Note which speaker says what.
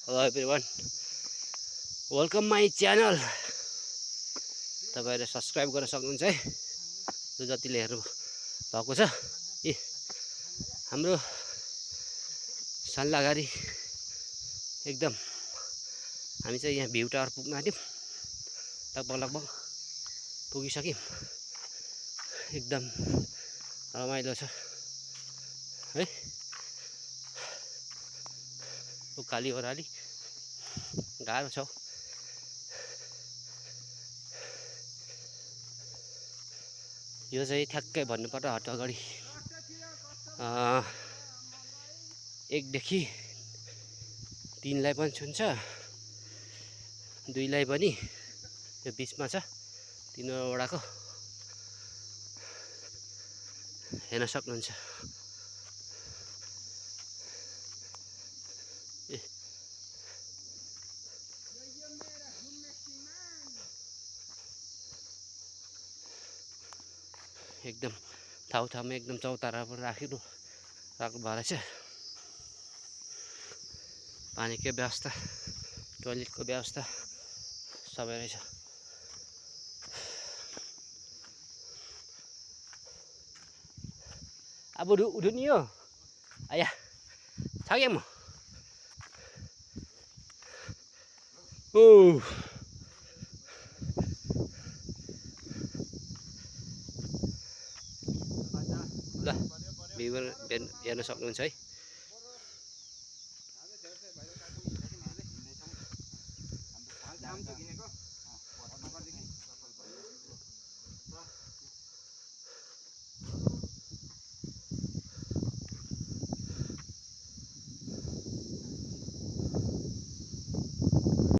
Speaker 1: Hello everyone, welcome my channel. तपाईहरुले subscribe गर्न सक्नुहुन्छ है, जो जतिले हेर्नु भएको छ। ए हाम्रो सल्लाघारी एकदम हामी चाहिँ यहाँ भ्यू टावर पुग्न आँट्यौं। लगभग पुगिसक्यौं। एकदम रमाइलो छ है। उकाली ओह्राली गाह्रो छ। यो चाहिँ ठ्याक्कै भन्नुपर्दा हट्टागढी 1 देखि 3 लाई पनि छुन्छ, 2 लाई पनि यो बीचमा छ। तीनवटाको हेर्न सक्नुहुन्छ। एकदम ठाउँमा एकदम चौतारा पनि राख्नु भएर छ। पानीको व्यवस्था, टोयलेटको व्यवस्था सबै रहेछ। अब उठ्नु नि हो आया थाके म ओ ल भ्यू हेर्न सक्नुहुन्छ है।